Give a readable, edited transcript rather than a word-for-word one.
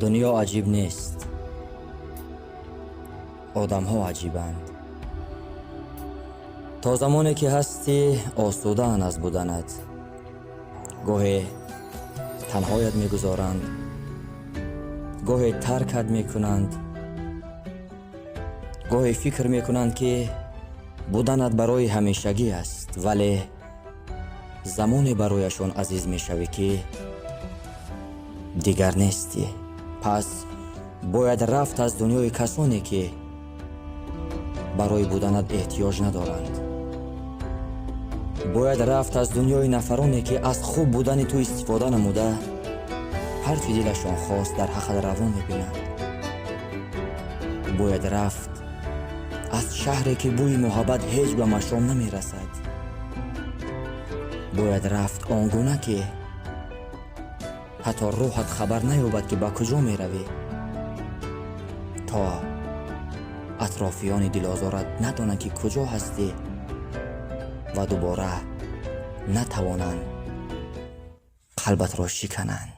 Дунё аҷиб нест, одамҳо аҷибанд. То замоне ки ҳастӣ, осудаанд аз буданат. Гоҳе танҳоят мегузоранд, гоҳе таркат мекунанд, гоҳе фикр мекунанд, ки буданат барои ҳамешагӣ аст, вале замоне барояшон азиз мешавӣ, ки дигар нестӣ. Пас бояд рафт аз дунёи касоне, ки барои буданат эҳтиёҷ надоранд. Бояд рафт аз дунёи нафароне, ки аз хуб будани ту истифода намуда, ҳар чӣ дилашон хост дар ҳаққат равон мебинанд. Бояд рафт аз шаҳре, ки бӯи муҳаббат ҳеҷ ба машом намерасад. Бояд рафт он гуна, ки ҳатто рӯҳат хабар наёбад, ки ба куҷо меравӣ, то атрофиёни дилозорат надонанд, ки куҷо ҳастӣ, ва дубора натавонанд қалбатро шикананд.